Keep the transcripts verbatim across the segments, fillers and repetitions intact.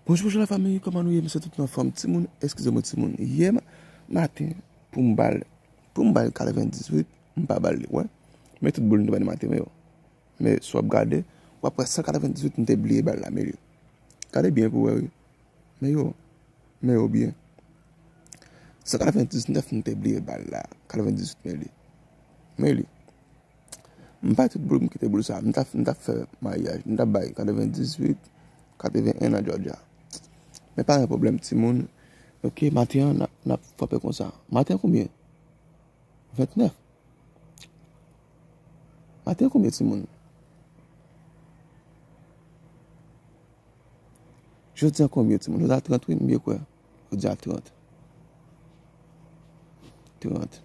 Bonjou, bonjou la fanmi, kòman nou ye? M swete tout nou anfòm. Timoun, eskize mwen timoun. Yè ma-, maten, pou m ba l, pou m ba l katrevendizuit, m pa ba l li, wè. Men tout boul m te bay nan maten, men yo. Men si w ap gade, w ap wè san katrevendizuit m te bliye ba l la, men li. Gade byen pou w wè, wi. Men yo, men yo byen. San katrevendiznèf m te bliye ba l la, katrevendizuit men li. Men li. M pa tout boul m kite boul sa. M t ap, m t ap fè maryaj. M t ap bay katrevendizuit, katrevenn an Georgia. Men pa gen pwoblèm, timoun. Ok, maten an, n ap, n ap frape konsa. Maten an konbyen? Ventnèf. Maten an konbyen, timoun? Jodi a konbyen, timoun? Jodi a trant, wi, m byen kwè. Jodi a trant. Trant.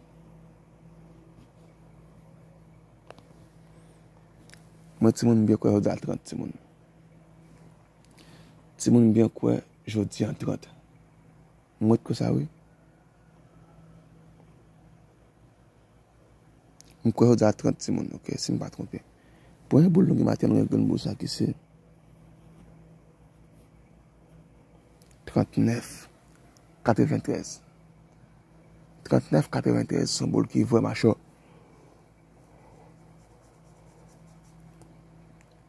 Mwen, timoun, m byen kwè jodi a trant, timoun. Timoun, m byen kwè jodi a trant. Mwen kwè sa, wi. M kwè jodi a trant, timoun, ok, si m pa twonpe. Premye boul nou gen maten, nou gen grenn boul sa ki se trannèf katreventrèz. Trannèf katreventrèz se yon boul ki vrèman cho.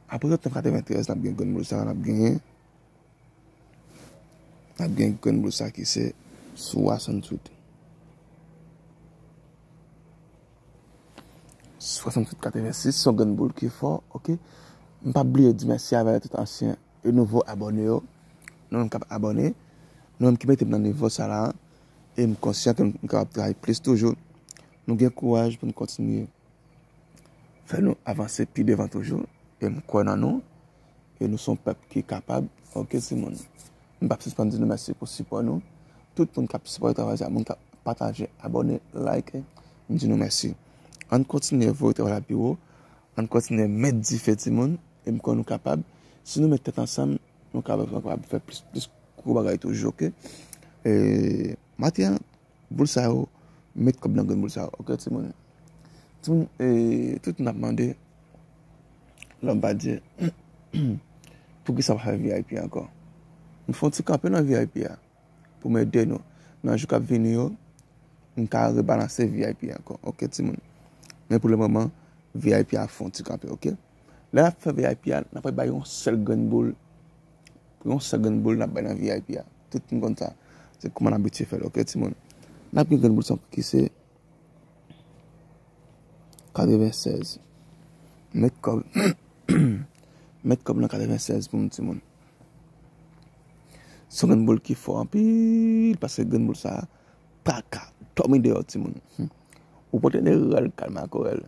Apre trannèf katreventrèz, n ap gen grenn boul sa, n ap genyen N ap gen grenn boul sa ki se swasanntuit. Swasanntuit katrevensis, se yon grenn boul ki fò, ok. M p ap bliye di mèsi avè tout ansyen e nouvo abòne yo. Nou menm k ap abòne, nou menm ki mete m nan nivo sa la, e m konsyan ke m kapab travay plis toujou. Nou gen kouraj pou n kontinye fè nou avanse pi devan toujou. E m kwè nan nou. E nou se yon pèp ki kapab. Ok, timoun. M p ap sispann di nou mèsi pou sipò nou. Tout moun k ap sipòte travay sa, moun k ap pataje, abòne, like, m di nou mèsi. Ann kontinye voye travay la pi wo. Ann kontinye met dife, timoun. E m kwè nou kapab. Si nou met tèt ansanm, nou kapab, nou kapab fè plis, plis gwo bagay toujou, ok? E maten an, boul sa yo, met kòb nan grenn boul sa yo, ok, timoun? Timoun, e, tout moun ap mande, lòm pa di, poukisa w pa fè V I P ankò? M fè yon ti kanpe nan V I P a, pou m ede nou. Nan jou k ap vini yo, m ka rebalanse V I P ankò, ok, timoun? Men pou le moman, V I P a fè yon ti kanpe, ok? Lè n ap fè V I P a, n ap bay yon sèl grenn boul. Pou yon sèl grenn boul, n ap bay nan V I P a. Tout moun konn sa. Se kòman n abitye fè l, ok, timoun? N ap gen grenn boul sa ki se katrevennsèz. Met kòb, met kòb nan katrevennsèz pou m, timoun. Se yon grenn boul ki fò anpil, paske grenn boul sa a pa ka dòmi deyò, timoun. Ou pote de rèl kay makorèl.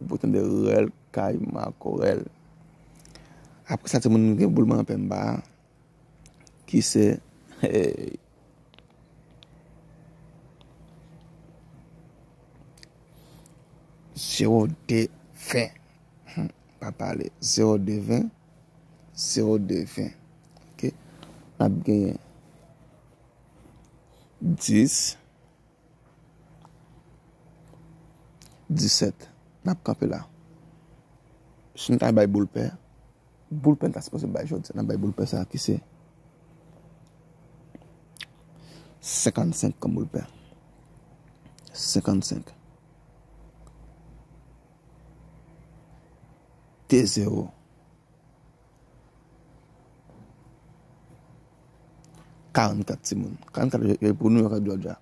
Ou pote de rèl kay makorèl. Apre sa, timoun, nou gen boul mwen anpè m ba a, ki se, hey, zewo de ven. Hmm, pa pale. Zewo de ven. Zewo de ven. Ok? N ap genyen dis, disèt. N ap kanpe la. Si n ta bay boul pè, boul pè n ta sipoze bay jodi a, n ap bay boul pè sa a ki se senkannsenk kòm boul pè. Senkannsenk. De zewo. Karannkat, timoun. Karannkat jwe pou New York ak Georgia.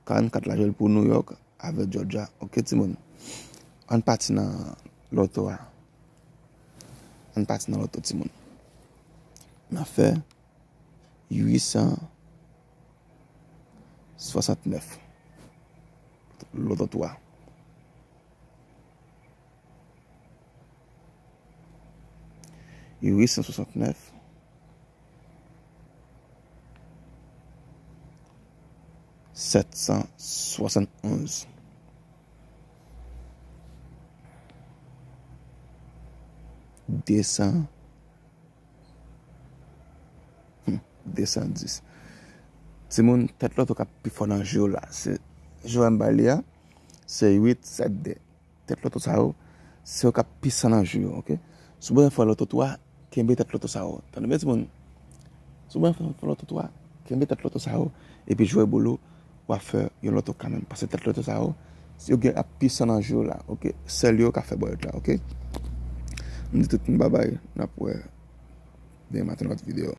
Karannkat la jwe pou New York avèk Georgia. Ok, timoun. Ann pati nan loto a. Ann pati nan loto, timoun. N ap fè uit san swasantnèf. Loto twa. Uit san swasantnèf. Sèt san swasannonz. De san. Hmm, de san dis. Timoun, tèt loto k ap pi fò nan jou yo la. Se jou a m ba li a, se uit sèt de. Tèt loto sa yo, se yo k ap pi san nan jou yo, ok? Si w bezwen fè loto twa, kenbe tèt loto sa yo. Tande byen, timoun. Si w bezwen fè yon loto tou a, kenbe tèt loto sa yo, epi jwe boulo, w ap fè yon loto kanmenm. Paske tèt loto sa yo, yo gen ap pwisan nan jwe yo la, oke? Sèl yo ka fè bòyòt la, oke? M di tout moun babay, n ap wè demen maten nan lòt videyo.